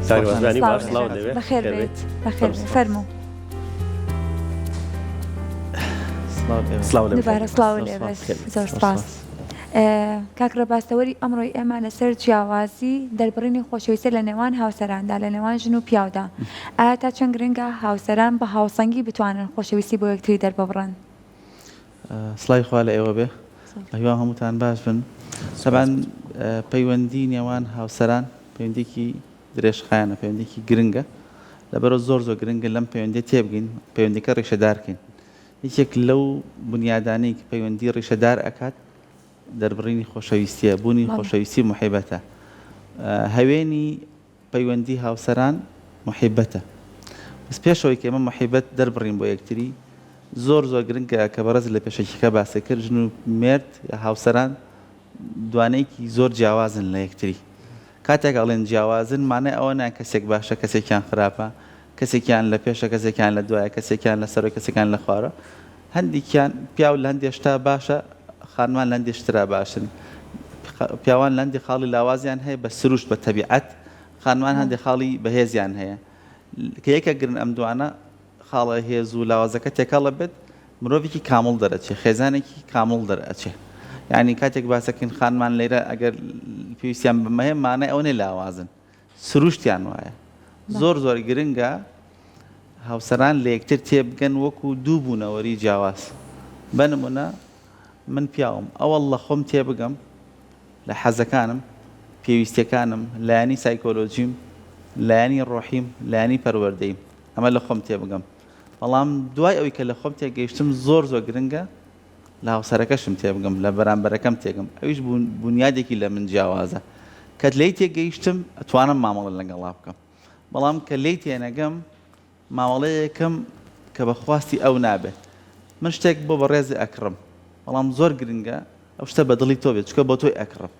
سڵاو لێ بەخێر بێیت بەخێر بێی فەرموو. سڵاو لێ دووبارە سڵاو لێ بێت زۆر سپاس. کاک ڕێباز تەوەری ئەمڕۆی ئێمە لەسەر جیاوازی دەربڕینی خۆشەویستی لە نێوان هاوسەراندا لە نێوان ژن و پیاودا ئایا تا چەند گرنگە هاوسەران بە هاوسەنگی بتوانن خۆشەویستی بۆ یەکتری دەرببڕن؟ سڵاوی خوا لە ئێوە بێ بەهیوام هەمووتان باش بن تەبعەن پەیوەندی نێوان هاوسەران پەیوەندیکی درێژخایەنە پەیوەندیکی گرنگە لەبەرەوە زۆر زۆر گرنگە لەم پەیوەندی تێبگەین پەیوەندیەکە ڕیشەدارکەین یەکێک لەو بنیادانەی کە پەیوەندی ڕیشەدار ئەکات دەربڕینی خۆشەویستیە بوونی خۆشەویستی موحیبەتە هەوێنی پەیوەندی هاوسەران موحیبەتە بەس پێش ئەوەی کە ئێمە موحیبەت دەربڕین بۆ یەکتری زۆر زۆر گرنگە کە بەڕێزت لە پێشەکیەکە باست کرد ژن و مێرد یا هاوسەران دوانەیەکی زۆر جیاوازن لە یەکتری کاتێک ئەڵێن جیاوازن مانای ئەوە نا کەسێک باشە کەسێکیان خراپە کەسێکیان لە پێشە کەسێکیان لە دوایە کەسێکیان لە سەرەوە کەسێکیان لە خوارە هەندێکیان پیاو لە هەندێ شتا باشە خانمان لە هەندێ شترا باشن پیاوان لە هەندێ خاڵی لاوازیان هەیە بە سروشت بە تەبیعەت خانمان هەندێ خاڵی بەهێزیان هەیە کە یەکە گرن ئەم دوانە خاڵە هێز و لاوازەکە تێکەڵە بێت مرۆڤێکی کامڵ دەرەچێ خێزانێکی کامڵ دەرئەچێ یعنی کاتێک باسەکەین خانمان لێرە ئەگەر پێویستیان بەمە هەیە مانای ئەوە نیە لاوازن سروشتیان وایە زۆر زۆر گرنگە هاوسەران لە یەکتر تێبگەن وەکو دوو بوونەوەری جیاواز بە نمونە من پیاوم ئەوەڵ لە خۆم تێبگەم لە حەزەکانم پێویستیەکانم لایەنی سایکۆلۆجیم لایەنی ڕۆحیم لایەنی پەروەردەیم ئەمە لە خۆم تێبگەم بەڵام دوای ئەوی کە لە خۆم تێگەیشتم زۆر زۆر گرنگە لە هاوسەرەکەشم تێبگەم، لە بەرامبەرەکەم تێگەم، ئەویش بونیادێکی لە من جیاوازە، کە لێی تێگەیشتم ئەتوانم مامەڵە لەگەڵا بکەم، بەڵام کە لێی تێنەگەم مامەڵەیەکم کە بە خواستی ئەو نابێت. من شتێک بۆ بەڕێزت ئەکڕم، بەڵام زۆر گرنگە ئەو شتە بە دڵی تۆ بێت، چونکە بۆ تۆی ئەکڕم.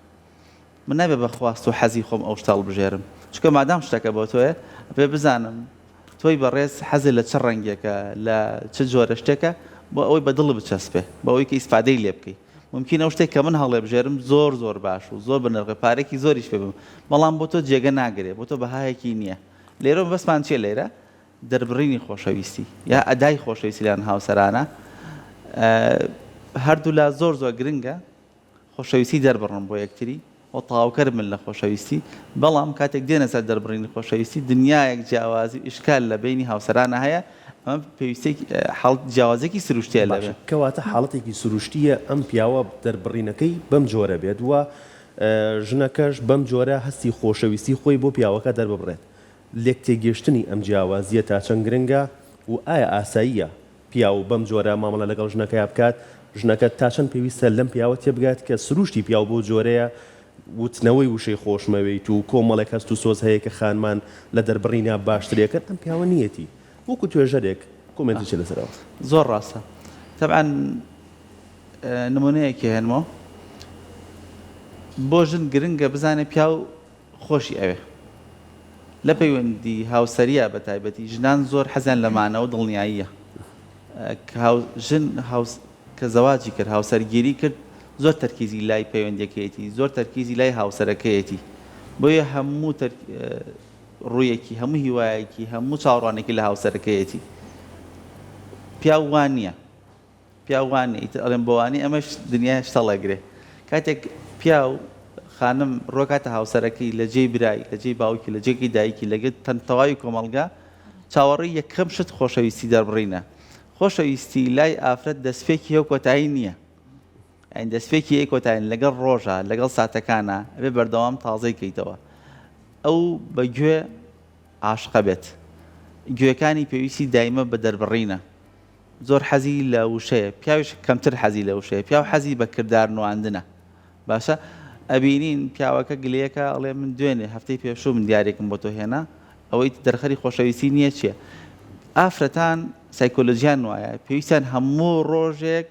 من نابێ بە خواست و حەزی خۆم ئەو شتە هەڵبژێرم، چونکە مادام شتەکە بۆ تۆیە ئەبێ بزانم تۆی بەڕێز حەزت لە چ ڕەنگێکە، لە چ جۆرە شتێکە، بۆ ئەوەی بە دڵت بچەسپێ، بۆ ئەوەی کە ئیسفادەی لێ بکەی. مومکینە ئەو شتێک کە من هەڵێبژێرم زۆر زۆر باش و زۆر بەنرخ بێ، پارەیەکی زۆریش پێ بم، بەڵام بۆ تۆ جێگە ناگرێ، بۆ تۆ بەهایەکی نییە. لێرە مەبەستمان چییە لێرە؟ دەربڕینی خۆشەویستی یا ئەدای خۆشەویستی لەلایەن هاوسەرانە هەردوولا زۆر زۆر گرنگە. خۆشەویستی دەربڕن بۆ یەکتری و تەواوکەر بن لە خۆشەویستی، بەڵام کاتێک دێنە سەر دەربڕینی خۆشەویستی دنیایەک جیاوازی و ئیشکال لە بەینی هاوسەرانا هەیە، ئەمە پێویستیەکی حاڵ جیاوازیەکی سروشتیە لە. باشە کەواتە حاڵەتێکی سروشتیە ئەم پیاوە دەربڕینەکەی بەم جۆرە بێت و ژنەکەش بەم جۆرە هەستی خۆشەویستی خۆی بۆ پیاوەکە دەرببڕێت، لێکتێگەشتنی ئەم جیاوازیە تا چەند گرنگە و ئایا ئاساییە پیاو بەم جۆرە مامەڵە لەگەڵ ژنەکەیا بکات، ژنەکە تا چەند پێویستە لەم پیاوە تێبگات کە سروشتی پیاو بەو جۆرەیە، وتنەوەی وشەی خۆشمەوێیت و کۆمەڵێک هەست و سۆز هەیە کە خانمان لە دەربڕینا باشترێکن، ئەم پیاوە نییەتی. وەکو توێژەرێک کۆمێنتت چیە لەسەر ئەوە؟ زۆر ڕاستە تەبعەن نمونەیەکی هێنمەوە بۆ ژن گرنگە بزانێ پیاو خۆشی ئەوێ. لە پەیوەندی هاوسەرییا بە تایبەتی ژنان زۆر حەزیان لە مانەوە دڵنیاییە کە هاو ژن هاوس کە زەواجی کرد هاوسەرگیری کرد زۆر تەرکیزی لای پەیوەندیەکەیەتی زۆر تەرکیزی لای هاوسەرەکەیەتی بۆیە هەموو تەر ڕوویەکی هەموو هیوایەکی هەموو چاوەڕوانێکی لە هاوسەرەکەیەتی پیاو وا نییە. پیاو وا نیە ئیتر ئەڵێم بۆ وانیە ئەمەش دنیای شتەڵ ئەگرێ کاتێک پیاو خانم ڕۆکاتە هاوسەرەکەی لە جێی برای لە جێی باوکی لە جێگەی دایکی لەگەل تەن تەواوی کۆمەڵگا چاوەڕێی یەکەم شت خۆشەویستی دەربڕینە خۆشەویستی لای ئافرەت دەستپێکی هەیە و کۆتایی نییە یانی دەستپێکی هەیە کۆتایی لەگەڵ ڕۆژە لەگەڵ ساتەکانە ئەبێ بەردەوام تازەی کەیتەوە ئەو بە گوێ عاشقە بێت گوێکانی پێویستی دایمە بە دەربڕینە زۆر حەزی لە وشەیە پیاویش کەمتر حەزی لە وشەیە پیاو حەزی بە کردار نواندنە باشە ئەبینین پیاوەکە گلەیەکە ئەڵێ من دوێنێ هەفتەی پێشوو من دیارێکم بۆ تۆ هێنا ئەوەی دەرخەری خۆشەویستی نییە چییە ئافرەتان سایکۆلۆژیان وایە پێویستیان هەموو ڕۆژێک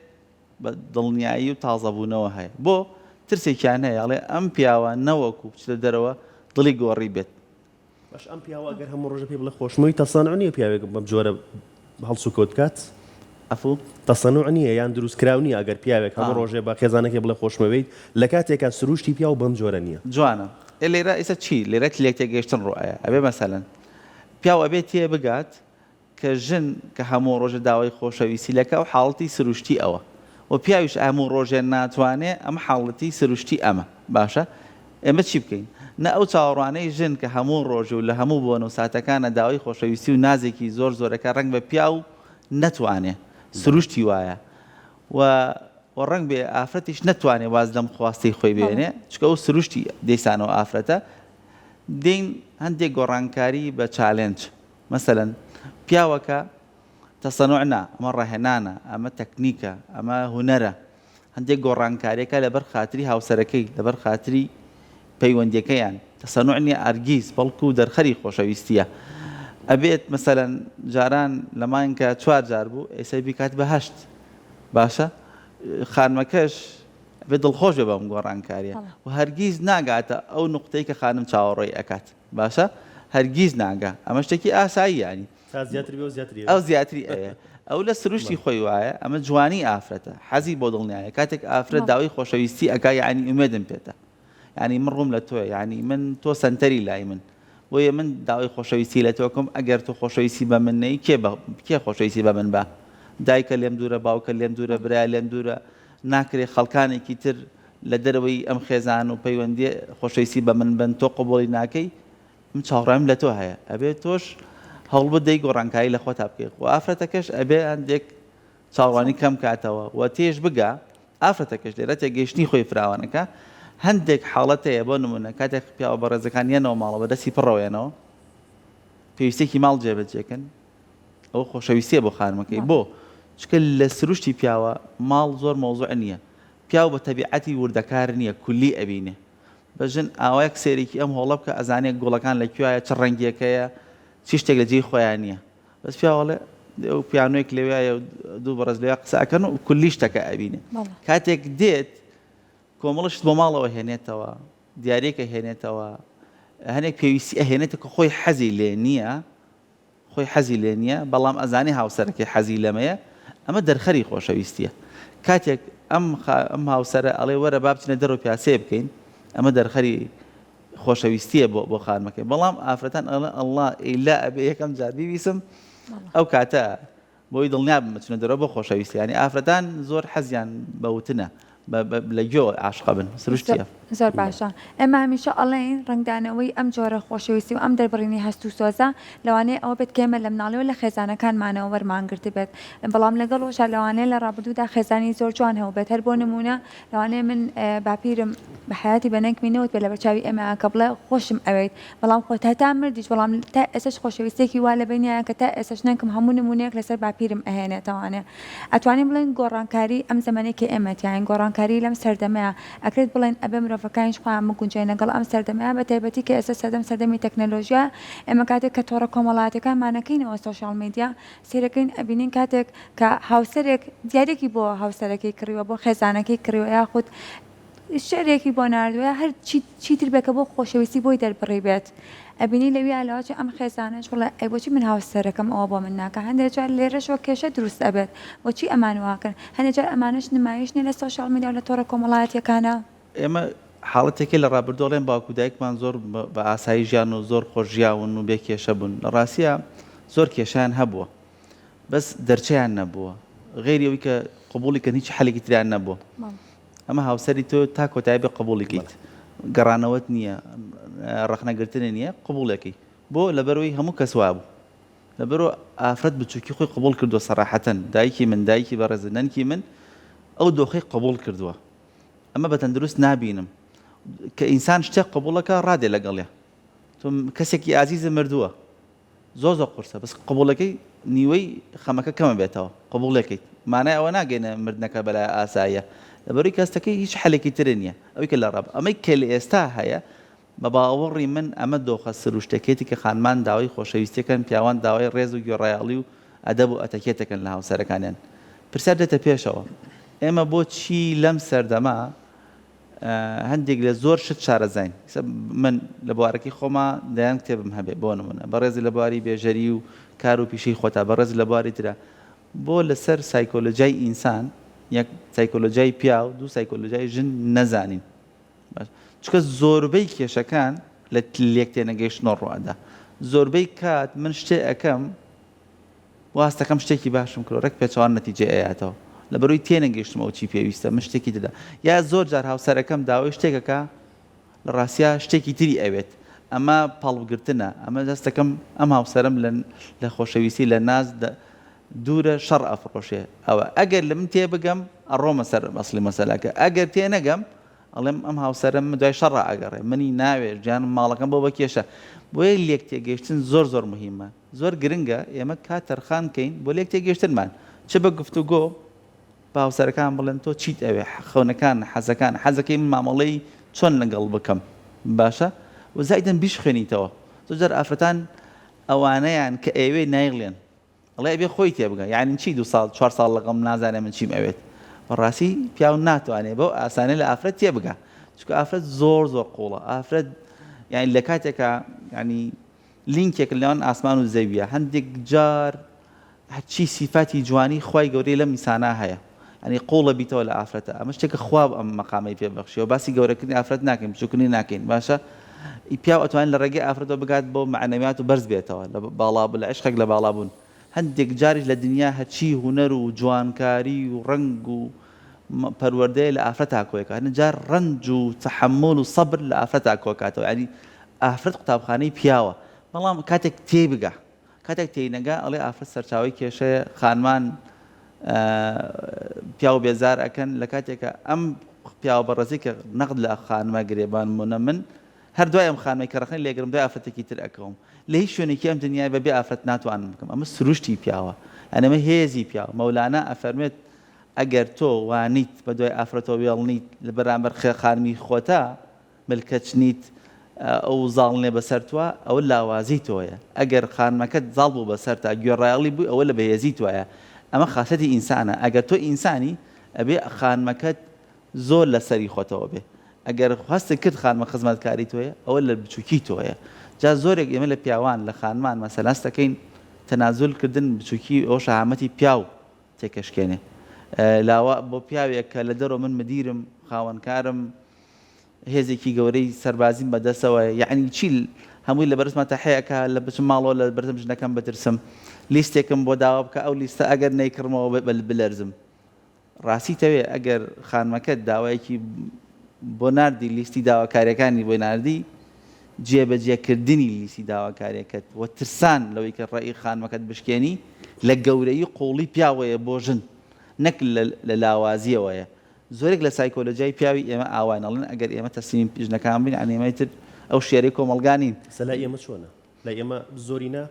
بە دڵنیایی و تازەبوونەوە هەیە بۆ ترسێکیان هەیە ئەڵێ ئەم پیاوە نەوەکو بچێتە دەرەوە دڵی گۆڕی بێت باش ئەم پیاوە ئەگەر هەموو ڕۆژە پێی بڵێ خۆشمەوی تەسەنوع نییە پیاوێک بەم جۆرە هەڵسوکەوت بکات؟ عەفو؟ تەسەنوع نییە یان دروستکراو نییە ئەگەر پیاوێک هەموو ڕۆژێ بە خێزانەکەی بڵێ خۆشمەوێیت لە کاتێکا سروشتی پیاو بەم جۆرە نییە. جوانە. ئێ لێرە ئیستا چی لێرە لێک تێگەیشتن ڕوئەیە ئەبێ مەسەلەن پیاو ئەبێ تێ بگات کە ژن کە هەموو ڕۆژێ داوای خۆشەویستی لەکا ئەو حاڵەتی سروشتی ئەوە و پیاویش هەموو ڕۆژێ ناتوانێ ئەم حاڵەتی سروشتی ئەمە باشە ئێمە چی بکەین نە ئەو چاوەڕوانەی ژن کە هەموو ڕۆژێ و لە هەموو بۆنە و ساتەکانە داوای خۆشەویستی و نازێکی زۆر زۆرەکا ڕەنگ بە پیاو نەتوانێ سروشتی وایە و و ڕەنگ بێ ئافرەتیش نەتوانێ واز لەم خواستەی خۆی بێنێ چونکە ئەو سروشتی دیسانەوە ئافرەتە دێین هەندێک گۆڕانکاری بە challenge مەسەلەن پیاوەکە تەسەنوع نا ئەمە ڕاهێنانە ئەمە تەکنیکە ئەمە هونەرە هەندێک گۆڕانکاریەکە لەبەر خاتری هاوسەرەکەی لەبەر خاتری پەیوەندیەکەیان تەسەنوع نیە هەرگیز بەڵکو دەرخەری خۆشەویستیە ئەبێت مەسەلەن جاران لە مانگا چوار جار بوو ئێستا بیکات بە هەشت باشە خانمەکەش ئەبێت دڵخۆش بێ بەم گۆڕانکاریە و هەرگیز ناگاتە ئەو نوقتەی کە خانم چاوەڕێی ئەکات باشە هەرگیز ناگا ئەمە شتێکی ئاسایی یانی تا زیاتر بێ و زیاتری ئەو زیاتری ئەوێ ئەو لە سروشتی خۆی وایە ئەمە جوانی ئافرەتە حەزی بۆ دڵنیایە کاتێک ئافرەت داوای خۆشەویستی ئەکا یعنی ئومێدم پێتە یانی من ڕووم لە تۆیە یانی من تۆ سەنتەری لای من بۆیە من داوای خۆشەویستی لە تۆ کەم ئەگەر تۆ خۆشەویستی بە من نەی کێ بە کێ خۆشەویستی بە من بە دایکە لێم دوورە باوکە لێم دوورە برای لێم دوورە ناکرێ خەڵکانێکی تر لە دەرەوەی ئەم خێزان و پەیوەندی خۆشەویستی بە من بن تۆ قبوڵی ناکەی من چاوەڕوانیم لە تۆ هەیە ئەبێ تۆش هەوڵ بدەی گۆڕانکاری لە خۆتا بکەی خۆ ئافرەتەکەش ئەبێ هەندێک چاوەڕوانی کەم کاتەوە و تێش بگا، ئافرەتەکەش لێرە تێگەیشتنی خۆی فراوانەکا، هەندێک حاڵەت هەیە بۆ نموونە کاتێک پیاوە بەڕێزەکان یەنەوە ماڵەوە بە دەستی پڕەوە یەنەوە پێویستیەکی ماڵ جێبەجێکەن ئەوە خۆشەویستیە بۆ خانمەکەی بۆ چونکە لە سروشتی پیاوە ماڵ زۆر مەوزوع نییە پیاو بە تەبیعەتی وردەکار نییە کولی ئەبینێ بە ژن ئاوایەک سەیرێکی ئەم هۆڵە بکە ئەزانێ گوڵەکان لە کوێیە چ ڕەنگێکەیە چی شتێک لە جێی خۆیان نییە بەس پیاو ئەڵێ ئەو پیانۆیەک لەوێیە و دوو بەڕێز لەوێ قسە ئەکەن و کولی شتەکە ئەبینێ کاتێک دێت کۆمەڵە شت بۆ ماڵەوە هێنێتەوە دیارێکە هێنێتەوە هەنێک پێویستی ئەهێنێتە کە خۆی حەزی لێ نییە خۆی حەزی لێ نییە بەڵام ئەزانێ هاوسەرەکەی حەزی لەمەیە ئەمە دەرخەری خۆشەویستیە کاتێک ئەم ئەم هاوسەرە ئەڵێ وەرە با بچینە دەرەوە پیاسەیە بکەین ئەمە دەرخەری خۆشەویستیە بۆ بۆ خانمەکەی بەڵام ئافرەتان ئەڵێن ئەڵا ئیلا ئەبێ یەکەم جار بیویسم ئەو کاتە بۆی دڵنیا بم بچنە دەرەوە بۆ خۆشەویستی یانی ئافرەتان زۆر حەزیان بە وتنە لە گوێوە عاشقە بن سروشتیە. زۆر باشە ئێمە هەمیشە ئەڵێین ڕەنگدانەوەی ئەم جۆرە خۆشەویستی و ئەم دەربڕینی هەست و سۆزە لەوانەیە ئەوە بێت کە ئێمە لە مناڵیەوە لە خێزانەکانمانەوە وەرمان گرتبێت بەڵام لەگەڵ ڕۆژا لەوانەیە لە ڕابردوودا خێزانی زۆر جوان هەبووبێت هەر بۆ نموونە لەوانەیە من باپیرم بە حەیاتی بە نەنکمی نەوت بێت لەبەرچاوی ئێمە کە بڵێ خۆشم ئەوێیت بەڵام خۆ هەتا مردیش بەڵام تا ئێستاش خۆشەویستیەکی وا لە بەینیان کە تا ئێستاش نەنکم هەموو نموونەیەک لەسەر باپیرم ئەهێنێتەوانێ ئەتوانین بڵێین گۆڕانکاری ئەم زەمەنەی کە ئێمە تیاین گۆڕانکاری لەم سەردەمەیە ئەکرێت بڵێین ئەبێ مرۆڤەکانیش خۆیان بگونجێنن لەگەڵ ئەم سەردەمەیە بە تایبەتی کە ئێستا سەردەم سەردەمی تەکنەلۆژیا ئێمە کاتێک کە تۆڕە کۆمەڵایەتیەکانمان ئەکەینەوە social media سەیرەکەین ئەبینین کاتێک کە هاوسەرێک دیاریەکی بۆ هاوسەرەکەی کڕیوە بۆ خێزانەکەی کڕیوە یاخود شعرێکی بۆ ناردووە یا هەر چیتر بێت کە بۆ خۆشەویستی بۆی دەربڕی بێت ئەبینی لەویا لەوەچێ ئەم خێزانەش بڵێ ئەی بۆچی من هاوسەرەکەم ئەوە بۆ من ناکا هەندێک جار لێرەشەوە کێشە دروست ئەبێت بۆچی ئەمان واکەن هەندێک جار ئەمانەش نمایش نیە لە social media و لە تۆڕە کۆمەڵایەتیەکانا. ئێمە حاڵەتێکەی لە ڕابردوو ئەڵێن باوک و دایکمان زۆر بە ئاسایی ژیان و زۆر خۆش ژیاون و بێ کێشە بوون لە ڕاستیا زۆر کێشەیان هەبووە بەس دەرچەیان نەبووە غەیری ئەوەی کە قبوڵی کەن هیچ حەلێکی تریان نەبووە ئەمە هاوسەری تۆ تا کۆتایی بێ قبوڵی کەیت گەڕانەوەت نییە ڕەخنەگرتنی نییە قبوڵێکەی بۆ لەبەرەوەی هەموو کەس وابوو لەبەرو ئافرەت بچوکی خۆی قبوڵ کردووە سەراحەتەن دایکی من دایکی بەڕێز نەنکی من ئەو دۆخەی قبوڵ کردووە ئەمە بە تەندروست نابینم کە ئینسان شتێک قبوڵەکە ڕادێ لەگەڵیا تۆ کەسێکی ئازیزە مردووە زۆر زۆر قورسە بەس قبوڵەکەی نیوەی خەمەکە کەمە بێتەوە قبوڵێکەیت مانای ئەوە ناگەینە مردنەکە بەلای ئاساییە لەبەروی کەستەکەی هیچ حەلێکی تر نییە ئەوی کە لە ڕاب ئەمەی کە لە ئێستا هەیە بە باوەڕی من ئەمە دۆخە سروشتەکەیەتی کە خانمان داوای خۆشەویستیەکەن پیاوان داوای ڕێز و گوێڕایەڵی و ئەدەب و ئەتەکێتەکەن لە هاوسەرەکانیان پرسیار دێتە پێشەوە ئێمە بۆ چی لەم سەردەمە هەندێک لە زۆر شت شارەزاین من لە بوارەکەی خۆما دەیان کتێبم هەبێ بۆ نمونە بەڕێزی لە بواری بێژەری و کار و پیشەی خۆتا بەڕێز لە بواری ترە بۆ لەسەر سایکۆلۆجیای ئینسان یەک سایکۆلۆجیای پیاو دوو سایکۆلۆجیای ژن نەزانین باش. چونکە زۆربەی کێشەکان لە لێک تێنەگەیشتنەوە ڕوئەدا. زۆربەی کات من شتێ ئەکەم وا هەستەکەم شتێکی باشم کردوە ڕێک پێچەوان نەتیجەی ئەیاتەوە لەبەرئەوەی تێنەگەیشتم ئەو چی پێویستە من شتێکی تر یا زۆر جار هاوسەرەکەم داوای شتێک ئەکا لە ڕاستیا شتێکی تری ئەوێت ئەمە پەڵپگرتنە ئەمە هەستەکەم ئەم هاوسەرەم لە لە خۆشەویستی لە ناز دوورە شەڕ ئەفڕۆشێ ئەوە ئەگەر لە من تێبگەم ئەڕۆمە سەر ئەسڵی مەسەلەکە ئەگەر تێنەگەم ئەڵێم ئەم هاوسەرەم دوای شەڕا ئەگەڕێ منی ناوێ ژیانم ماڵەکەم بۆ بە کێشە بۆیە لێک تێگەیشتن زۆر زۆر مهمە زۆر گرنگە ئێمە کات تەرخان کەین بۆ لێک تێگەیشتنمان چ بە گفتوگۆ بە هاوسەرەکان بڵێن تۆ چیت ئەوێ خەونەکان حەزەکان حەزەکەی من مامەڵەی چۆن لەگەڵ بکەم باشە و زایدەن بیشخوێنیتەوە زۆر جار ئافرەتان ئەوانەیان کە ئەیەوێ نایڵێن ئەڵێ ئەبێ خۆی تێبگا یانی چی دوو ساڵ چوار ساڵ لەگەڵم نازانێ من چیم ئەوێت بەڕاستی پیاو ناتوانێ بەو ئاسانە لە ئافرەت تێبگا چونکە ئافرەت زۆر زۆر قوڵە ئافرەت یانی لە کاتێکا یانی لینکێک لەنێوان ئاسمان و زەویە هەندێک جار هەرچی سیفاتی جوانی خوای گەورەی لەم ئینسانا هەیە یانی قوڵە بیتەوە لە ئافرەتە ئەمە شتێکە خوا ئەم مەقامەی پێ بەخشیەوە باسی گەورەکردنی ئافرەت ناکەین بچووکردنی ناکەین باشە پیاو ئەتوانێت لە ڕێگەی ئافرەتەوە بگات بۆ مەعنەویات و بەرز بێتەوە لە باڵا لە عیشقێک لە باڵا بوون هەندێک جاریش لە دنیا هەرچی هونەر و جوانکاری و ڕەنگ و پەروەردەیە لە ئافرەتا کۆیەکە هەندێک جار ڕەنج و تەحەمول و سەبر لە ئافرەتا کۆکاتەوە یانی ئافرەت قوتابخانەی پیاوە بەڵام کاتێک تێی بگا کاتێک تێی نەگا ئەڵێ ئافرەت سەرچاوەی کێشەیە خانمان پیاو بێزار ئەکەن لە کاتێکە ئەم پیاوە بەڕێزەی کە نەقد لە خانمە گرێ بانمونە من هەر دوای ئەم خانمەی کە ڕەخنەی لێگرم دوای ئافرەتێکی تر ئەکەوم لە هیچ شوێنێکی ئەم دنیای بەبێ ئافرەت ناتوانم بکەم ئەمە سروشتی پیاوە یانی ئەمە هێزی پیاوە مەولانا ئەفەرمێت ئەگەر تۆ وانیت بە دوای ئافرەتەوە وێڵ نیت لە بەرامبەر خانمی خۆتا ملکەچ نیت ئەو زاڵ نیە بەسەر توا ئەوە لاوازی تۆیە ئەگەر خانمەکەت زاڵ بوو بەسەرتا گوێڕایەڵی بووی ئەوە لە بەهێزی توایە ئەمە خاسیەتی ئینسانە ئەگەر تۆ ئینسانی ئەبێ خانمەکەت زۆر لە سەری خۆتەوە بێ ئەگەر هەستت کرد خانمە خزمەتکاری تۆیە ئەوە لە بچوکی تۆیە جا زۆرێک ئێمە لە پیاوان لە خانمان مەسەلەن هەست دەکەین تەنازول کردن بچوکی ئەوە شەهامەتی پیاو تێکەشکێنێ لاوە بۆ پیاوێک کە لە دەرەوە من مدیرم خاوەنکارم هێزێکی گەورەی سەربازیم بەدەستەوەیە یەعنی چی هەمووی لە بەرزما تەحەیە ئەکا لە بچم ماڵەوە لە بەردەم ژنەکەم بترسم لیستێکم بۆ داوا بکا ئەو لیستە ئەگەر نەیکڕمەوە بلەرزم ڕاستیتەوێ ئەگەر خانمەکەت داوایەکی بۆ ناردی لیستی داواکاریەکانی بۆی ناردی جێبەجێکردنی لیستی داواکاریەکەت و ترسان لەوەی کە ڕەئی خانمەکەت بشکێنی لە گەورەیی قوڵی پیاوەیە بۆ ژن نەک لە لاوازیەوەیە زۆرێک لە سایکۆلۆجیای پیاوی ئێمە ئاوان ئەڵێن ئەگەر ئێمە تەسلیمی ژنەکان بین یانی ئێمە ئیتر ئەو شێرەی کۆمەڵگا نین. ئێستا لای ئێمە چۆنە؟ لای ئێمە زۆرینە؟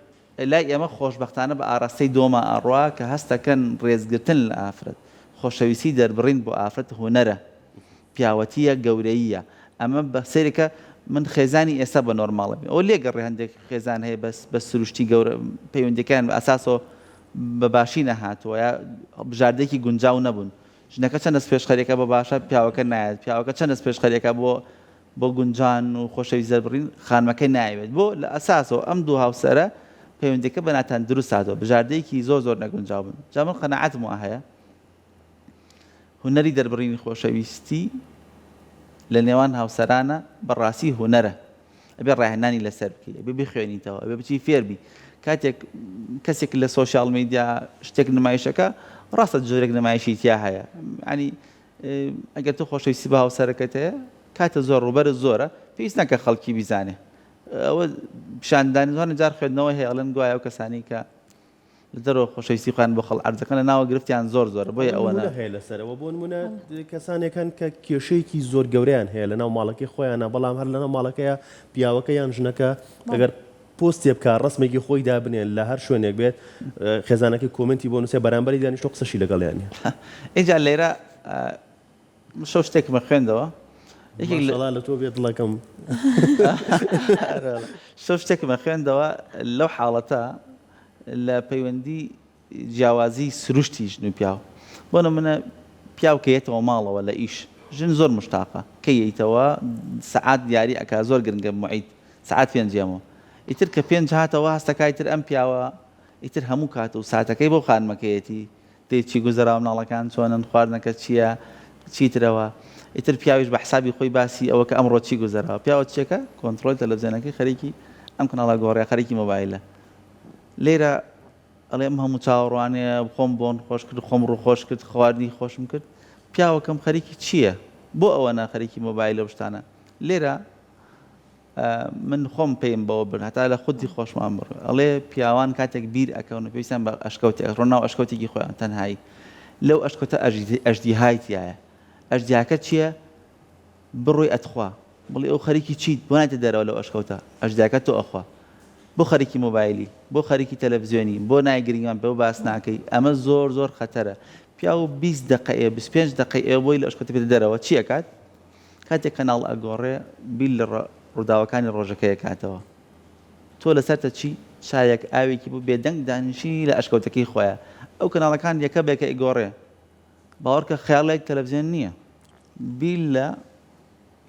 لای ئێمە خۆشبەختانە بە ئاراستەی دۆما ئەڕوا کە هەستەکەن ڕێزگرتن لە ئافرەت، خۆشەویستی دەربڕین بۆ ئافرەت هونەرە، پیاوەتییە، گەورەییە. ئەمە بە سەیرکە من خێزانی ئێستا بە نۆرماڵ ئەبینم. ئەوە لێگەڕێ هەندێک خێزان هەیە بەس بە سروشتی گەورە پەیوەندیەکەیان بە ئەساسەوە بە باشی نەهاتووە یا بژاردەیەکی گونجاو نەبوون. ژنەکە چەند دەستپێشخەریەکە بۆ باشە پیاوەکە نایەت، پیاوەکە چەند دەستپێشخەریەکە بۆ بۆ گونجان و خۆشەویست دەربڕین خانمەکە نایەوێت بۆ لە ئەساسەوە ئەم دوو هاوسەرە پەیوەندیەکە بە ناتەندروست هاتووە بژاردەیەکی زۆر زۆر نەگونجاو بن جا من قەناعەتم وا هەیە هونەری دەربڕینی خۆشەویستی لە نێوان هاوسەرانە بەڕاستی هونەرە ئەبێ ڕاهێنانی لەسەر بکەی ئەبێ بخوێنیتەوە ئەبێ بچی فێربی کاتێک کەسێک لە social media شتێک نمایشەکە ڕاستە جۆرێک نمایشی تیا هەیە ینی ئەگەر تۆ خۆشەویستی بە هاوسەرەکەت هەیە کاتە زۆر ڕووبەرت زۆرە پێویست ناکە خەڵکی بیزانێ ئەوە پیشاندانی زۆر جار خوێندنەوە هەیە ئەڵێن گوایە ئەو کەسانی کە لە دەرەوە خۆشەویستی خۆیان بۆ خەڵک عەرز دەکەن لە ناوە گرفتیان زۆر زۆرە بۆیە ئەوە نمونە هەیە لەسەرەوە بۆ نمونە کەسانێک هەن کە کێشەیەکی زۆر گەورەیان هەیە لەناو ماڵەکەی خۆیانە بەڵام هەر لەناو ماڵەکەیە پیاوەکە یان ژنەکە ئەگەر پۆستێ بکا ڕەسمێکی خۆی دابنێ لە هەر شوێنێک بێت خێزانەکەی comment ی بۆ نووسێ بەرامبەری دانیشتوە قسەشی لەگەڵیان نیە. ئینجا لێرە شەو شتێکمە خوێندەوە یەکێک لە ماشەڵا لە تۆ بێ دڵەکەم. شەو شتێکمە خوێندەوە لەو حاڵەتە لە پەیوەندی جیاوازی سروشتی ژن و پیاو بۆ نمونە پیاو کە یەتەوە ماڵەوە لە ئیش ژن زۆر مشتاقە کەی یەیتەوە سەعات دیاری ئەکا زۆر گرنگە موعید سەعات پێنج یەمەوە ئیتر کە پێنج هاتەوە هەستەکا ئیتر ئەم پیاوە ئیتر هەموو کات و ساتەکەی بۆ خانمەکەیەتی دەی چی گوزەراوە مناڵەکان چۆنن خواردنەکە چییە چیترەوە. ئیتر پیاویش بە حسابی خۆی باسی ئەوە کە ئەمڕۆ چی گوزەراوە. پیاوە چیەکا؟ کۆنتڕۆڵی تەلەفزیۆنەکەی خەریکی ئەم کەناڵە گۆڕیا خەریکی مۆبایلە. لێرە ئەڵێ ئەم هەموو چاوەڕوانیە خۆم بۆن خۆش کرد خۆم ڕوو خۆش کرد خواردنی خۆشم کرد پیاوەکەم خەریکی چییە؟ بۆ ئەوەنە خەریکی مۆبایلە و شتانە؟ لێرە من خۆم پێیم بەوە برد هەتا لە خودی خۆشمان بڕ ئەڵێ پیاوان کاتێک بیر ئەکەون و پێویستیان بە ئەشکەوتێک ڕۆن ناو ئەشکەوتێکی خۆیان تەنهایی لەو ئەشکەوتە ئەژدیهای تایە ئەژدیهاکە چییە بڕۆی ئەتخوا بڵێ ئەو خەریکی چیت بۆ نایتە دەرەوە لەو ئەشکەوتە ئەژدیهاکە تۆ ئەخوا بۆ خەریکی مۆبایلی بۆ خەریکی تەلەفزیۆنی بۆ نای گرنگیمان پێ باس ناکەی ئەمە زۆر زۆر خەتەرە پیاو 20 دقەیە 25 دقەی ئێوە بۆی لە ئەشکەوتە پێتە دەرەوە چی ئەکات کاتێک کەناڵ ئەگۆڕێ بیر لە ڕووداوەکانی ڕۆژەکەی ئەکاتەوە. تۆ لەسەرتە چی؟ چایەک ئاوێکی بۆ بێدەنگ دانیشی لە ئەشکەوتەکەی خۆیا. ئەو کەناڵەکان یەکە بە یەکە ئەیگۆڕێ. باوەڕکە خەیاڵێک تەلەفزیۆن نییە. بیر لە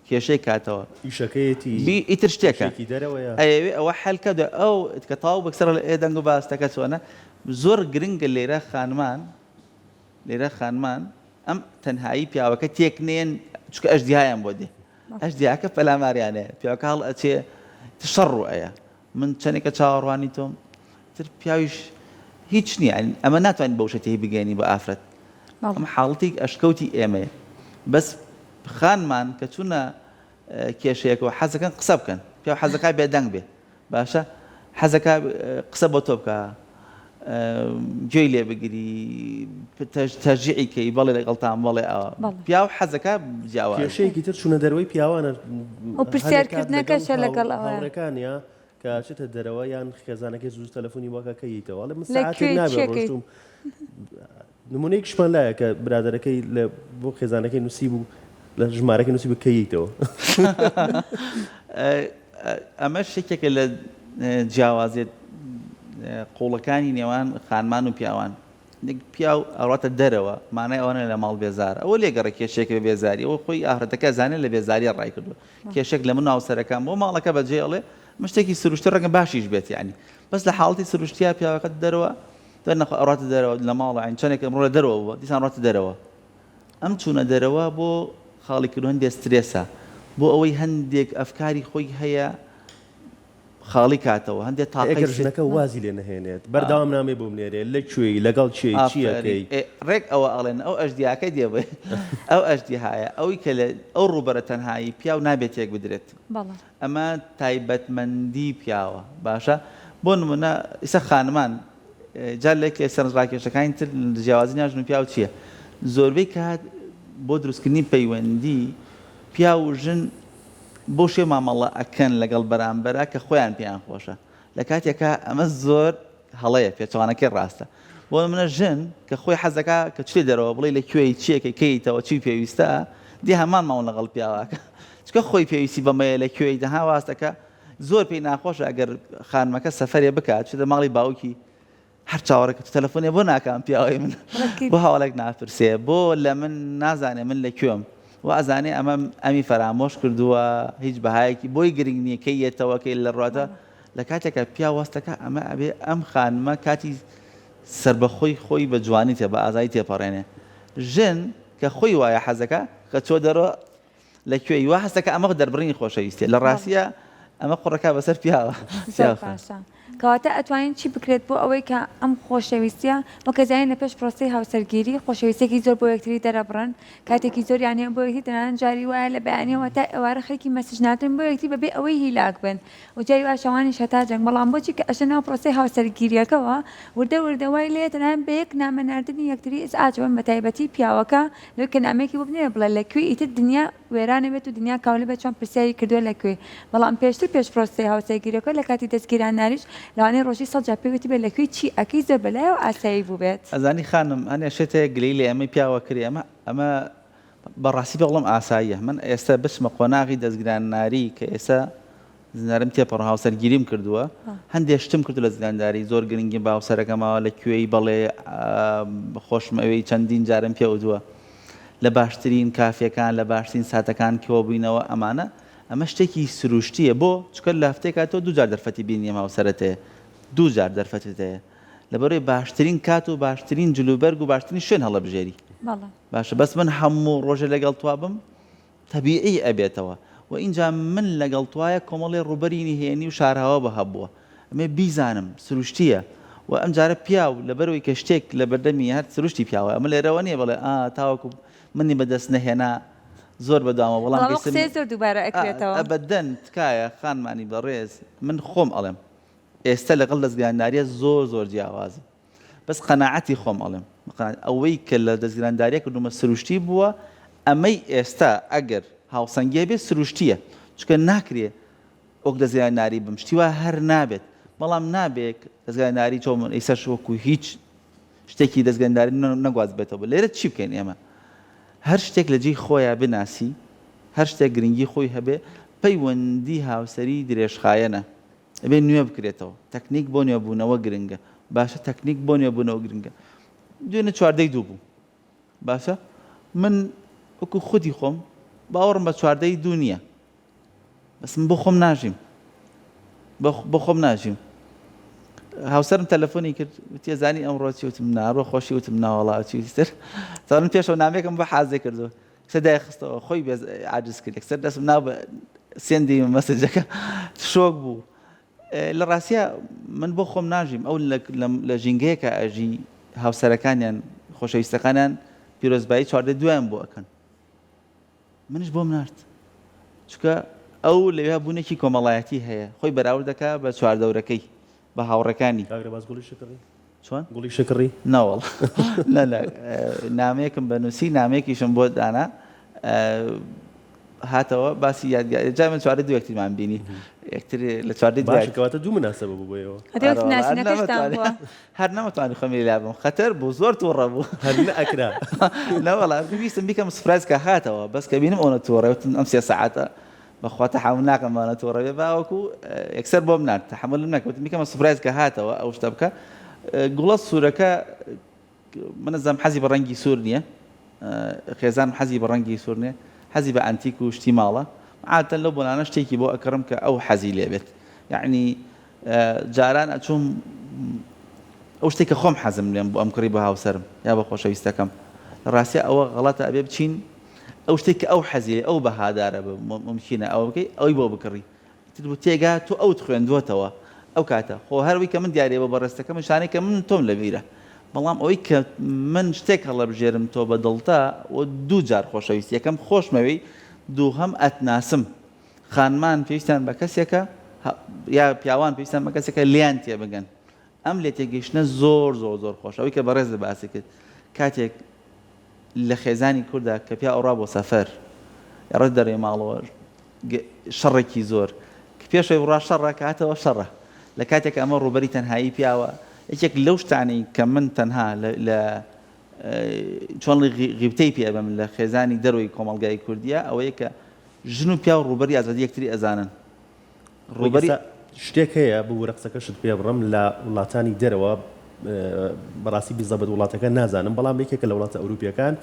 کێشەی کاتەوە. ئیشەکەیەتی. بی ئیتر شتێکە. ئیشێکی دەرەوەیە. ئەیەوێ ئەوە حەل کە دوای ئەو کە تەواو بەکسەر ئەڵێ ئێ دەنگ و باستەکە چۆنە؟ زۆر گرنگە لێرە خانمان لێرە خانمان ئەم تەنهایی پیاوەکە تێک نێن چونکە ئەژدیهایان بۆ دێ ئەژدیهاکە پەلاماریانەیە پیاوەکە هەڵ ئەچێ شەڕ ڕوو ئەیە من چەندێکە چاوەڕوانی تۆم تر پیاویش هیچ نییە ئەمە ناتوانین بەو شتێ بگەێنی بە ئافرەت ئەم حاڵەتێک ئەشکەوتی ئێمەیە بەس خانمان کە چوونە کێشەیەکەوە حەزەکەن قسە بکەن پیاو حەزەکە بێدەنگ بێ باشە حەزەکا قسە بۆ تۆ بکا گوێی لێ بگری تەشجیعی کەی بەڵێ لەگەڵتان بەڵێ ئەوە پیاو حەزەکا جیاواز. کێشەیەکی تر چوونە دەرەوەی پیاوانە و پرسیارکردنەکەشە لەگەڵ ئەوە هاوڕێکانیا کە چێتە دەرەوە یان خێزانەکەی زوو تەلەفۆنی بۆ کە یتەوە ئەڵێ من ساعتێک نابێ ڕۆشتوم نمونەیەکیشمان لایە کە برادەرەکەی لە بۆ خێزانەکەی نووسی بوو لە ژمارەکەی نووسی بوو کەیتەوە. ئەمەش یەکێکە لە جیاوازیە قوڵەکانی نێوان خانمان و پیاوان. پیاو ئەڕاتە دەرەوە مانای ئەوە نیە لە ماڵ بێزارە ئەوە لێگەڕێ کێشەیەک بە بێزاری ئەوە خۆی ئافرەتەکە ئەزانێ لە بێزاریە ڕای کردووە کێشێک لە من و هاوسەرەکەم بۆ ماڵەکە بەجێ ئەڵێ من شتێکی سروشتی ڕەنگە باشیش بێت یانی بەس لە حاڵەتی سروشتیا پیاوەکە دەرەوە دەر نەخوا ئەڕاتە دەرەوە لە ماڵە عین چەندێک ئەمڕۆ لە دەرەوە بووە دیسان ڕاتە دەرەوە ئەم چوونە دەرەوە بۆ خاڵی کردن هەندێک سترێسە بۆ ئەوەی هەندێک ئەفکاری خۆی هەیە خاڵی کاتەوە هەندێک تاقەی ئەگەر ژنەکە وازی لێ نەهێنێت بەردەوام نامەی بۆ بنێرێ لە کوێی لەگەڵ کێی چی ئەکەی؟ ڕێک ئەوە ئەڵێن ئەو ئەژدیهاکە دێ بێ ئەو ئەژدیهایە ئەوی کە لە ئەو ڕووبەرە تەنهایی پیاو نابێت تێک بدرێت ئەمە تایبەتمەندی پیاوە باشە بۆ نمونە ئیسە خانمان جا لە یەکێ سەرنجڕاکێشەکانی تر جیاوازی نێوان ژن و پیاو چییە زۆربەی کات بۆ دروستکردنی پەیوەندی پیاو و ژن بۆ شێ مامەڵە ئەکەن لەگەڵ بەرامبەرا کە خۆیان پێیان خۆشە لە کاتێکا ئەمە زۆر هەڵەیە پێچەوانەکەی ڕاستە بۆ نمونە ژن کە خۆی حەزەکا کە چێ دەرەوە بڵێ لە کوێی چیەکەی کەیتەوە چی پێویستە دێ هەمان ماڵ لەگەڵ پیاوەکە چکە خۆی پێویستی بەمەیە لە کوێی دەها واستەکە زۆر پێی ناخۆشە ئەگەر خانمەکە سەفەرێ بکات چێتە ماڵی باوکی هەر چاوەڕێکە تو تەلەفۆنێ بۆ ناکەم پیاوەی من بۆ هاوڵێک ناپرسێ بۆ لە من نازانێ من لە کوێم وا ئەزانێ ئەمە ئەمی فەرامۆش کردووە هیچ بەهایەکی بۆی گرنگ نییە کەی یەتەوە کەی لە ڕواتە لە کاتێکا پیاو وەستەکا ئەمە ئەبێ ئەم خانمە کاتی سەربەخۆی خۆی بە جوانی تێ بە ئازادی تێپەڕێنێ ژن کە خۆی وایە حەزەکا کە چۆ دەرۆ لە کوێی وا هەستەکە ئەمە دەربڕینی خۆشەویستیە لە ڕاستیا ئەمە قوڕەکە بەسەر پیاوە زۆر باشە کەواتە ئەتوانین چی بکرێت بۆ ئەوەی کە ئەم خۆشەویستیە وەک ئەزانین لە پێش پرۆسەی هاوسەرگیری خۆشەویستیەکی زۆر بۆ یەکتری دەرەبڕن کاتێکی زۆریان هەیە بۆ یەکتری تەنانەت جاری وایە لە بەیانیەوە تا ئێوارە خەریکی message ناردن بۆ یەکتری بەبێ ئەوەی هیلاک بن و جاری وایە شەوانیش هەتا جەنگ بەڵام بۆچی کە ئەچنە ناو پرۆسەی هاوسەرگیریەکەوە وردە وردە وای لێ تەنانەت بە یەک نامە ناردنی یەکتری ئیزعاج بن بەتایبەتی پیاوەکە لەوەی کە نامەیەکی بۆ بنێرێ بڵێ لە کوێی ئیتر دنیا وێرانە بێت و دنیا کاولە بێت چۆن پرسیاری کردووە لە کوێی بەڵام پێشتر پێش پرۆسەی هاوسەرگیریەکە لە کاتی دەستگیراناریش لەوانەیە ڕۆژی سەد جار پێی وتبێت لە کوێی چی ئەکەی زۆر بەلایەوە ئاسایی بووبێت. ئەزانی خانم هەنێ شت هەیە گلەیی لە ئێمەی پیاوە کرێ ئەمە ئەمە بە ڕاستی پێ بڵێم ئاساییە من ئێستا بچمە قۆناغی دەستگرانناری کە ئێستا زنارم تێپەڕ هاوسەرگیریم کردووە هەندێ شتم کردو لە زیندانداری زۆر گرنگیم بە هاوسەرەکەم ماوە لە کوێی بەڵێ خۆشم ئەوێی چەندین جارم پێ وتووە لە باشترین کافێکان لە باشترین ساتەکان کۆبووینەوە ئەمانە ئەمە شتێکی سروشتییە بۆ چونکە لە هەفتەیەکا تۆ دوو جار دەرفەتی بینینی ئەم هاوسەرەت هەیە دوو جار دەرفەتت هەیە لەبەرئەوەی باشترین کات و باشترین جلوبەرگ و باشترین شوێن هەڵەبژێری باشە بەس من هەموو ڕۆژێ لەگەڵ توا بم. تەبیعی ئەبێتەوە و ئینجا من لەگەڵ توایە کۆمەڵێ ڕووبەری نهێنی و شاراوە بە هەبووە ئەمێ بیزانم سروشتیە و ئەمجارە پیاو لەبەرئەوەی کە شتێک لەبەردەمی هەر سروشتی پیاوە ئەمە لێرەوە نیە بڵێ ئا تاوەکو منی بەدەست نەهێنا زۆر بەدوامە بەڵام بەڵام ئەو قسەیە زۆر دووبارە ئەکرێتەوە. ئەبەدەن تکایە خانمانی بەڕێز من خۆم ئەڵێم ئێستا لەگەڵ دەستگراناریە زۆر زۆر جیاوازم بەس قەناعەتی خۆم ئەڵێم ئەوەی کە لە دەستگرانداریە کردومە سروشتی بووە ئەمەی ئێستا ئەگەر هاوسەنگی هەبێ سروشتیە چونکە ناکرێ وەک دەزگای ناری بم شتی وا هەر نابێت بەڵام نابێ دەزگای ناری چۆن من ئیسەش وەکو هیچ شتێکی دەزگای ناری نەگوازبێتەوە بۆ لێرە چی بکەین ئێمە هەر شتێک لە جێی خۆیان بناسی هەر شتێک گرنگی خۆی هەبێ پەیوەندی هاوسەری درێژخایەنە ئەبێ نوێ بکرێتەوە تەکنیک بۆ نوێبوونەوە گرنگە باشە تەکنیک بۆ نوێبوونەوە گرنگە دوێنێ چواردەی دوو بوو باشە من وەکو خودی خۆم باوەڕم بە چواردەی دوو نییە بەس من بۆ خۆم ناژیم بۆ خۆم ناژیم هاوسەرم تەلەفۆنی کرد وتی زانی ئەمڕۆ چی وتم ناڕۆ خۆشی وتم ناوەڵا چی تر تاڵم پێشەوە نامێکم بە حازێ کردو سەر دای خستەوە خۆی بێز عاجز کرد یەکسەر دەستم ناو بە send ی message ەکە شۆک بوو لە ڕاستیا من بۆ خۆم ناژیم ئەو لە ژینگەیەکە ئەژی هاوسەرەکانیان خۆشەویستەکانیان پیرۆزبایی چواردە دوایان بۆ ئەکەن منیش بۆم نارد چونکە ئەو لەوێ بوونێکی کۆمەڵایەتی هەیە خۆی بەراورد دەکا بە چواردەورەکەی بە هاوڕێکانی. کاک رێباز گوڵی شکڕی؟ چۆن؟ گوڵی شکڕی؟ نەوەڵا نا نا نامەیەکم بە نووسی نامەیەکیشم بۆ دانا هاتەوە باسی یادگاری جا من چواردە دوو یەکترمان بینی یەکتر لە چواردەی دوو باشە کەواتە دوو مناسەبە بوو بۆ ئێوە. ئەدی وەک ناسینەکەشتان بووە. هەر نەمەتوانی خۆم لێ لابەم خەتەر بوو زۆر توڕە بوو. هەر نەئەکرا. نەوەڵا ویستم بیکەم surprise کە هاتەوە بەس کە بینم ئەونە توڕەیە وتم ئەم سێ سەعاتە بەخوا تەحەمول ناکەم ئەونە توڕە بێ باوەکو یەکسەر بۆم نارد تەحەمولم نەکرد وتم بیکەمە surprise کە هاتەوە ئەو شتە بکە گوڵە سوورەکە من ئەزانم حەزی بە ڕەنگی سوور نییە خێزانم حەزی بە ڕەنگی سوور نییە حەزی بە ئەنتیک و شتی ماڵە عادەتەن لەو بۆنانە شتێکی بۆ ئەکڕم کە ئەو حەزی لێ بێت یعنی جاران ئەچووم ئەو شتێک کە خۆم حەزم لێم بۆ ئەم کڕی بۆ هاوسەرم یا بە خۆشەویستەکەم لە ڕاستیا ئەوە غەڵەتە ئەبێ بچین ئەو شتێک کە ئەو حەزی لێ ئەو بەهادارە ممکنە ئەوە بکەی ئەوی بۆ بکڕی ئیتر بۆ تێگا تۆ ئەوت خوێندووەتەوە ئەو کاتە خۆ هەر ئەوەی کە من دیاریە بۆ بەڕێزتەکەم نیشانەی کە من تۆم لەبیرە بەڵام ئەوەی کە من شتێک هەڵەبژێرم تۆ بە دڵتە و دوو جار خۆشەویست یەکەم خۆشمەوێی دووهەم ئەتناسم خانمان پێویستیان بە کەسێکە یا پیاوان پێویستیان بە کەسێکە لێیان تێبگەن ئەم لێتێگەیشتنە زۆر زۆر زۆر خۆشە ئەوەی کە بەڕێزت باسی کرد کاتێک لە خێزانی کووردا کە پیاو ئەڕوا بۆ سەفەر ڕێت دەرێ ماڵەوە شەڕێکی زۆر کە پێشەوەی بڕا شەڕە کە هاتەوە شەڕە لە کاتێک ئەمە ڕووبەری تەنهایی پیاوە یەکێک لەو شتانەی کە من تەنها لە چۆن غیبتەی پێ بم لە خێزانی دەرەوەی کۆمەڵگای کوردیە ئەوەیە کە ژن و پیاو ڕووبەری ئازادی یەکتری ئەزانن ڕووبەری. شتێک هەیە ببورە قسەکەشت پێ بڕم لە وڵاتانی دەرەوە بەڕاستی بیزەبت وڵاتەکە نازانم بەڵام یەکێکە لە وڵاتە ئەوروپیەکان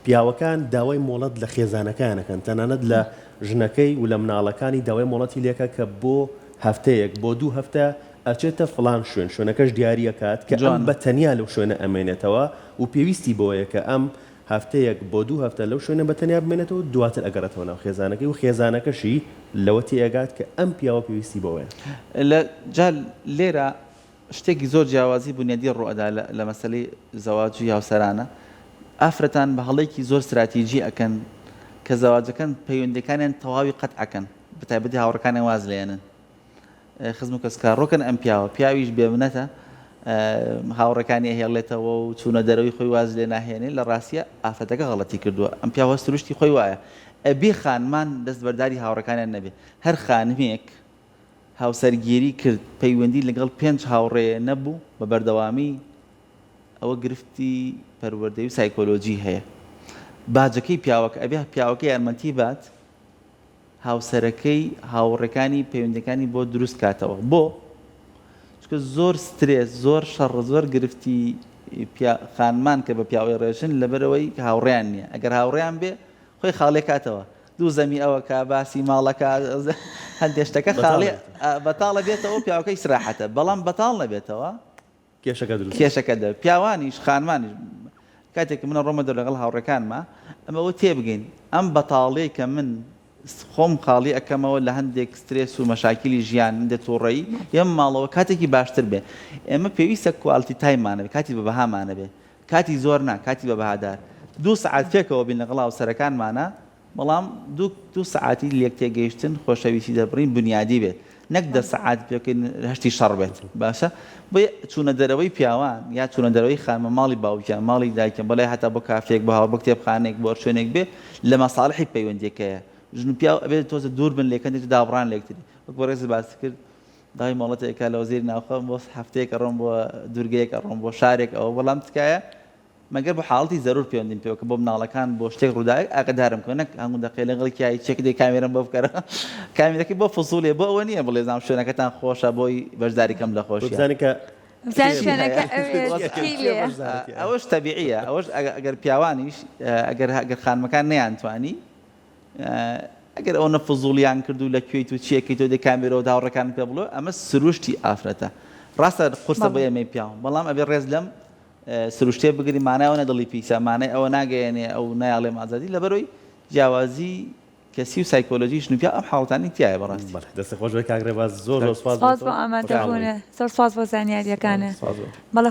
پیاوەکان داوای مۆڵەت لە خێزانەکەیان ئەکەن تەنانەت لە ژنەکەی و لە مناڵەکانی داوای مۆڵەتی لێکە کە بۆ هەفتەیەک بۆ دوو هەفتە ئەچێتە فڵان شوێن شوێنەکەش دیاری ئەکات کە ئەم بە تەنیا لەو شوێنە ئەمێنێتەوە و پێویستی بەوەیە کە ئەم هەفتەیەک بۆ دوو هەفتە لەو شوێنە بە تەنیا بمێنێتەوە دواتر ئەگەڕێتەوە ناو خێزانەکەی و خێزانەکەشی لەوە تێئەگات کە ئەم پیاوە پێویستی بەوەیە. لە جا لێرە شتێکی زۆر جیاوازی بونیادی ڕوئەدا لە مەسەلەی زەواج و هاوسەرانە، ئافرەتان بە هەڵەیەکی زۆر ستراتیجی ئەکەن کە زەواجەکەن پەیوەندیەکانیان تەواوی قەت ئەکەن بەتایبەتی هاوڕێکانیان واز لێنن خزم و کەسوکار ڕۆکەن ئەم پیاوە پیاویش بێمنەتە هاوڕێکانی ئەهێڵێتەوە و چوونە دەرەوەی خۆی واز لێ ناهێنێ لە ڕاستیە ئافرەتەکە غەڵەتی کردووە ئەم پیاوە سروشتی خۆی وایە ئەبێ خانمان دەستبەرداری هاوڕێکانیان نەبێ هەر خانمێک هاوسەرگیری کرد، پەیوەندی لەگەڵ پێنج هاوڕێ نەبوو بە بەردەوامی، ئەوە گرفتی پەروەردەیی و سایکۆلۆجی هەیە. باجەکەی پیاوەکە، ئەبێ پیاوەکە یارمەتی بات هاوسەرەکەی هاوڕێکانی پەیوەندیەکانی بۆ دروست کاتەوە. بۆ؟ چونکە زۆر سترێس، زۆر شەڕ، زۆر گرفتی خانمان کە بە پیاوەی ڕێژن لەبەرئەوەی هاوڕێیان نییە. ئەگەر هاوڕێیان بێ خۆی خاڵی کاتەوە. دوو زەمی ئەوەکا باسی ماڵەکە هەندێ شتەکە خاڵی بەتاڵە بێتەوە پیاوەکە ئیسراحەتە بەڵام بەتاڵ نەبێتەوە کێشەکە دروست کێشەکە دە پیاوانیش خانمانیش. کاتێک من ئەڕۆمە دەر لەگەڵ هاوڕێکانما ئەمە ئەوە تێبگەین ئەم بەتاڵیەی کە من خۆم خاڵی ئەکەمەوە لە هەندێک سترێس و مەشاکیلی ژیان هەندێک توڕەیی یەم ماڵەوە کاتێکی باشتر بێ ئێمە پێویستە quality time مان هەبێ کاتی بە بەهامان هەبێ کاتی زۆر نا کاتی بە بەهادار دوو سەعات پێکەوە بین لەگەڵ هاوسەرەکانمانا بەڵام دوو دوو سەعاتی لێک تێگەیشتن خۆشەویستی دەربڕین بنیادی بێت نەک دە سەعات پێکەین هەشتی شەڕ بێت باشە بۆیە چوونە دەرەوەی پیاوان یا چوونە دەرەوەی خانمە ماڵی باوکیان ماڵی دایکیان بەڵێ هەتا بۆ کافێک بۆ هاوڕ بۆ کتێبخانەیەک بۆ هەر شوێنێک بێ لە مەساڵحی پەیوەندیەکەیە ژن و پیاو ئەبێت تۆزە دوور بن لێک هەندێک دابڕان لێکتری وەک بەڕێزت باست کرد داوای مۆڵەتێک کا لە وەزیری ناوخۆ بۆ هەفتەیەک ئەڕۆم بۆ دوورگەیەک ئەڕۆم بۆ شارێک ئەوە بەڵام تکایە مەگەر بۆ حاڵەتی زەرور پەیوەندیم پێوە کە بۆ مناڵەکان بۆ شتێک ڕووداوێک ئاگادارم کە نەک هەموو دەقەی لەگەڵ کیای چێک دەی کامێرەم بۆ بکەرە کامێرەکەی بۆ فزوڵیە بۆ ئەوە نییە بڵێ زانم شوێنەکەتان خۆشە بۆی بەشداری کەم لە خۆشیە بزانین کە بزانین شوێنەکە ئەوێ کێی لێیە. ئەوەش تەبیعیە ئەوەش ئەگەر پیاوانیش ئەگەر ئەگەر خانمەکان نەیانتوانی ئەگەر ئەوەنە فزوڵیان کرد و لە کوێیت و چی ئەکەیت و دەی کامێرەوە هاوڕێکانت پێ بڵێ ئەمە سروشتی ئافرەتە ڕاستە قورسە بۆ ئێمەی پیاو بەڵام ئەبێ ڕێز لەم سروشتیە بگری مانای ئەوە نە دڵی پیسە مانای ئەوە ناگەیەنێ ئەو نایەڵێم ئازادی لەبەرئەوەی جیاوازی کەسی و سایکۆلۆجی ژن و پیاو ئەم حاڵەتانەی تیایە بەڕاستی. بەڵێ دەستت خۆش بێت کاک ڕێباز زۆر زۆر سوپاس بۆ سوپاس تۆ بۆ خۆشحاڵ بووین. ئامادەبوونت زۆر سوپاس بۆ زانیاریەکانت سوپاس بۆ. بەڵێ.